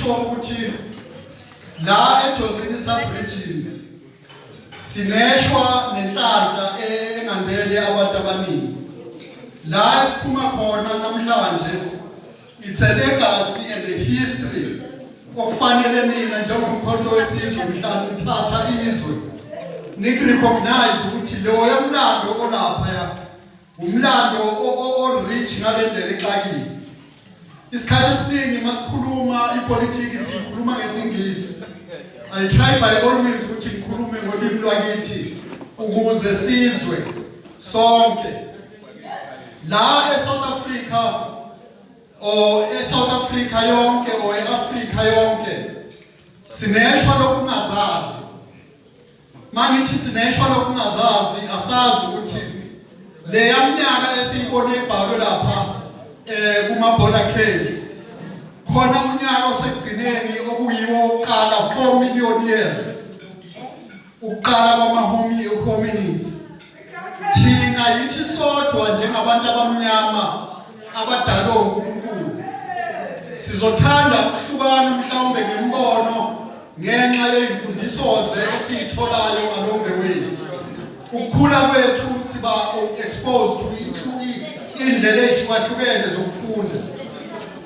Ngisho ukuthi la eJozini sub-region sineshwa nenhlanhla engandele abantu abaningi. La esiphuma khona namhlanje, it's a legacy and a history okufanele nina njengoMkhonto weSizwe, mhla nithatha izwe, niku-recognize ukuthi loyo mlando olaphaya umlando o-rich ngale ndlela exakile. Isikhathi esiningi masikhuluma ipolitiki siyikhuluma ngesiNgisi. I try by all means ukuthi ngikhulume ngolimi lwakithi ukuze sizwe sonke. La eSouth Africa or eSouth Africa yonke or eAfrica yonke, sineshwa lokungazazi. Mangithi sineshwa lokungazazi, asazi ukuthi leya minyaka esiyibone ibhalwe lapha kuma border caves, khona unyaka osekugcineni okuyiwo oqala 4 million years, ukuqala kwama hominids. Thina yithi sodwa njengabantu abamnyama abadalwe uNkulunkulu. Sizothanda ukuhlukana mhlawumbe ngembono ngenxa yey'mfundiso ze esiyitholayo along the way. Ukukhula kwethu siba exposed to iy'ndlela ey'hlukahlukene zokufunda.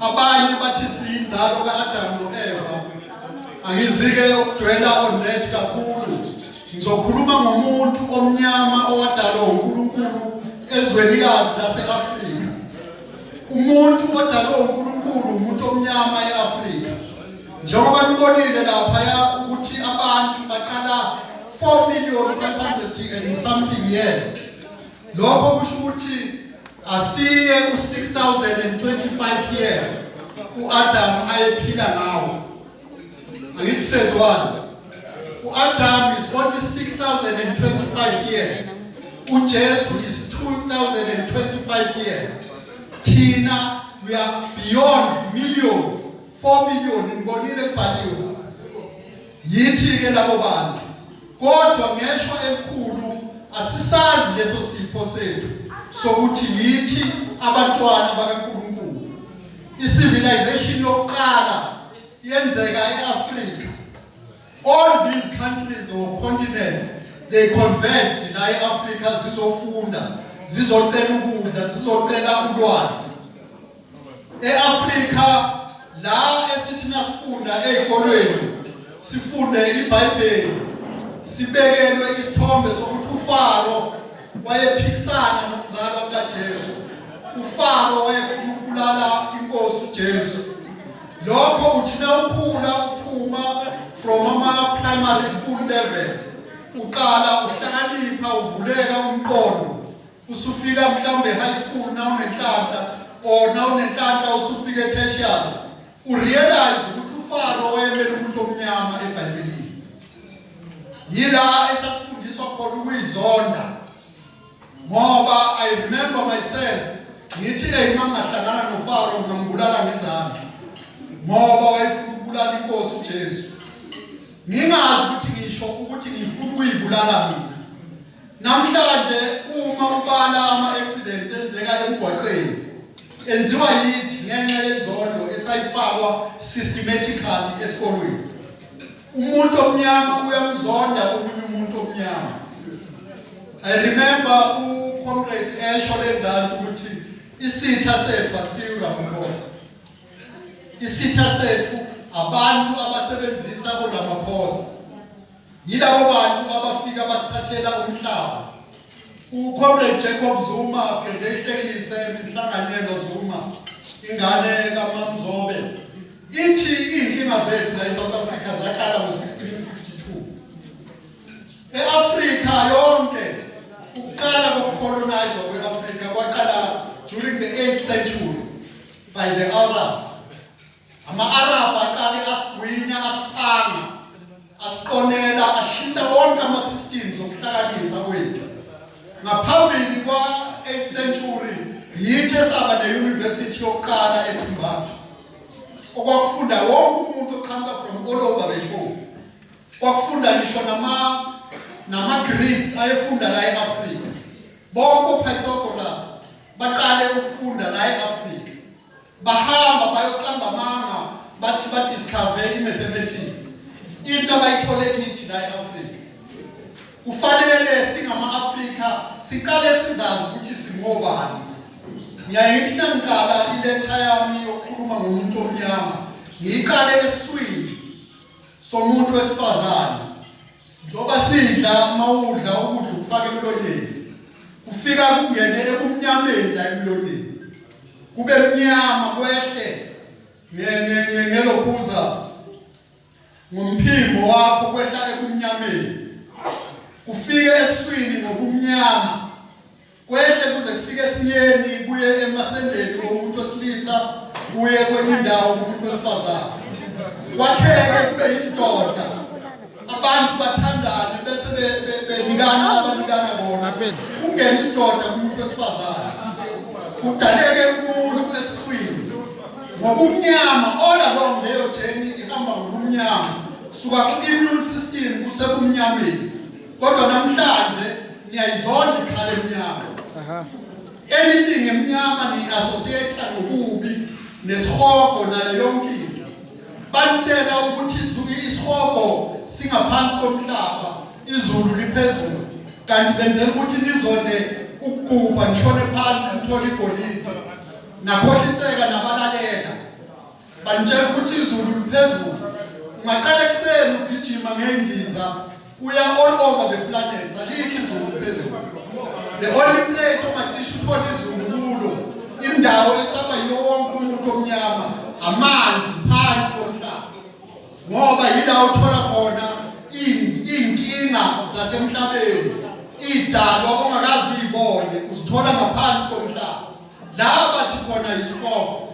Abanye bathi siyinzalo ka-Adam no-Eva. Angizike ukudwela on that kakhulu. Ngizokhuluma ngomuntu omnyama owadalwa uNkulunkulu ezwenikazi lase-Afrika. Umuntu odalwe uNkulunkulu, umuntu omnyama e-Afrika. Njengoba nibonile laphaya ukuthi abantu baqala 4 million 500 and something years. Lokho kusho ukuthi asiye u-6025 years u-Adam ayephila ngawo. Angithi sezwana? U-Adam is only 6025 years. UJesu is 2025 years. Thina we are beyond millions, 4 million, ngibonile kubhaliwe. Yithi ke labo bantu. Kodwa ngeshwa elikhulu asisazi leso sipho sethu sokuthi yithi abantwana bakaNkulunkulu. I-civilization yokuqala yenzeka e-Afrika. All these countries or continents, they converged la e-Afrika zizofunda, zizocela ukudla, zizocela ulwazi. E-Afrika la esithi nasifunda ey'kolweni sifunde iBhayibheli, sibekelwe isithombe sokuthi uFaro wayephikisana nokuzalwa kukaJesu. UFaro wayefuna ukubulala inkosi uJesu. Lokho uthi nawukhula uphuma from ama-primary school levels, uqala uhlakanipha, uvuleka umqondo, usufika mhlawumbe high school nawunenhlanhla, or nawunenhlanhla usufika e-tertiary, u-realize ukuthi uFaro wayemele umuntu omnyama eBhayibhelini. Yila esasifundiswa khona ukuyizonda, ngoba I remember myself ngithi ke uma ngahlangana noFaro ngingambulala ngezandla, ngoba wayefuna ukubulala inkosi uJesu. Ngingazi ukuthi ngisho ukuthi ngifuna ukuyibulala mina. Namhlanje uma ubala ama-accidents enzeka emgwaqeni, enziwa yithi ngenxa yenzondo esayifakwa systematically esikolweni. Umuntu omnyama uyamzonda omunye umuntu omnyama. I remember uComrade esho lenzansi ukuthi isitha sethu akusiyo uRamaphosa, isitha sethu abantu abasebenzisa uRamaphosa. Yilabo bantu abafika basiphathela umhlaba. UComrade Jacob Zuma gede ihlekise inhlanganyelo Zuma, ingane kaMamzobe, ithi iy'nkinga zethu la eSouth Africa zaqala ngo-1652. E-Afrika yonke, ukuqala koku-colonize kwe-Afrika kwaqala during the 8th century by the Arabs. Ama-Arab aqale asigwinya, asiphanga, asiqonela, ashintsha wonke ama-systems okuhlakanipha kwethu. Ngaphambili kwa-8th century yithi esaba ne-university yokuqala eTimbuktu, okwakufunda wonke umuntu oqhamuka from all over the show. Kwakufunda ngisho nama-Greeks ayefunda la e-Afrika. Bonke oPythagoras baqale ukufunda la e-Afrika. Bahamba bayoqamba amanga. Bathi badiscover i-mathematics, into abayithole kithi la e-Afrika. Kufanele singama-Afrika siqale sizazi ukuthi singobani. Ngiyaye ngithi nangiqala iletha yami yokukhuluma ngomuntu omnyama, ngiyiqale esiswini somuntu wesifazane. Njengoba sidla, mawudla ukudla ukufaka emlonyeni, kufika kungene ebumnyameni la emlonyeni, kube mnyama, kwehle ngelokhuza ngomphimbo wakho, kwehla ebumnyameni, kufike esiswini ngobumnyama, kwehle kuze kufike esinyeni, kuye emasendeni komuntu wesilisa, kuye kwenye indawo kumuntu wesifazane, kwakheke kube yisidoda, abantu bathandane bese benikana abanikana bona, kungene isidoda kumuntu wesifazane, kudaleke umuntu esiswini ngobumnyama. All along leyo journey ihamba ngobumnyama, kusuka ku-immune system kusebumnyameni. Kodwa namhlanje niyayizonda i-colour emnyama. Anything emnyama ni-associate nobubi nesihogo nayo yonke into. Banitshela ukuthi isihogo singaphansi komhlaba, izulu liphezulu, kanti benzela ukuthi nizonde ukugubha nishone phansi nithole igolide. Nakhohliseka nabalalela. Banitshela ukuthi izulu liphezulu. Ungaqala ekuseni ugijima ngendiza uya all over the planet, alikho izulu phezulu. The only place ongacishe uthole izulu kulo, indawo esaba yiwo wonke umuntu omnyama, amanzi phansi komhlaba, ngoba yila uthola khona iy'nkinga zasemhlabeni, iy'dalwa ongakaze uyibone uzithola ngaphansi komhlaba. La bathi khona isihogo.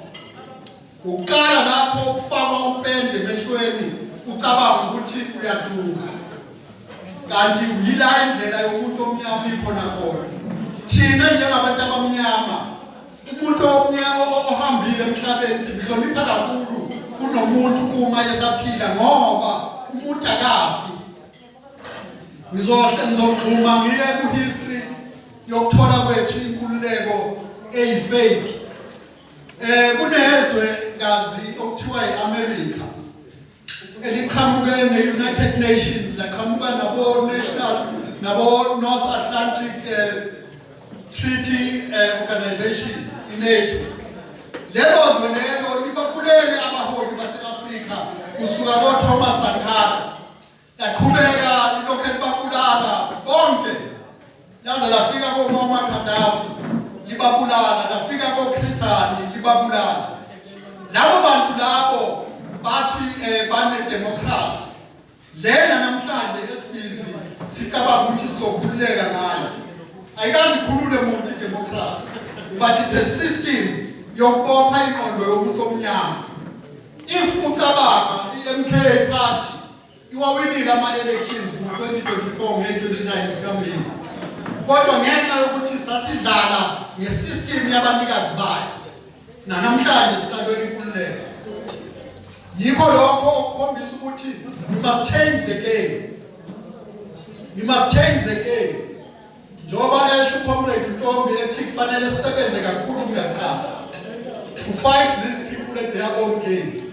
Uqala lapho ukufakwa upende emehlweni, ucabanga ukuthi uyaduka, kanti yila indlela yomuntu omnyama ikhona khona. Thina njengabantu abamnyama, umuntu omnyama ohambile emhlabeni simhlonipha kakhulu kunomuntu uma esaphila, ngoba umuntu akafi. Ngizohle ngizogxuma ngiye ku-history yokuthola kwethu inkululeko eyi-fake. Kunezwe kazi okuthiwa i-America eliqhamuke ne-United Nations, laqhamuka nabo National nabo North Atlantic Treaty Organization, iNATO. Lelo zwe lelo libabulele abaholi base-Afrika kusuka ko-Thomas Sankara, laqhubeka lilokhu libabulala bonke, laze lafika koMuammar Gaddafi libabulala, lafika koChris Hani libabulala. Labo bantu labo bathi bane-democracy lena namhlanje esibhizi sicabanga ukuthi sizokhululeka ngayo. Ayikaze ikhulule muntu i-democracy, but it's a system yokubopha ingqondo yomuntu omnyama. If ucabanga, i-MK Party iwawinile ama-elections ngo-2024 nge-29 zikaMeyi, kodwa ngenxa yokuthi sasidlala nge-system yabanikazi bayo, nanamhlanje sisalwela inkululeko. Yikho lokho okukhombisa ukuthi we must change the game, we must change the game. Njengoba esho uComrade Ntombi ethi kufanele sisebenze kakhulu kunakuqala to fight these people at their own game,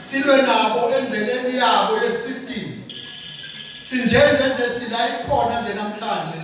silwe nabo endleleni yabo ye-system. Sinjenje nje sila isikhona nje namhlanje.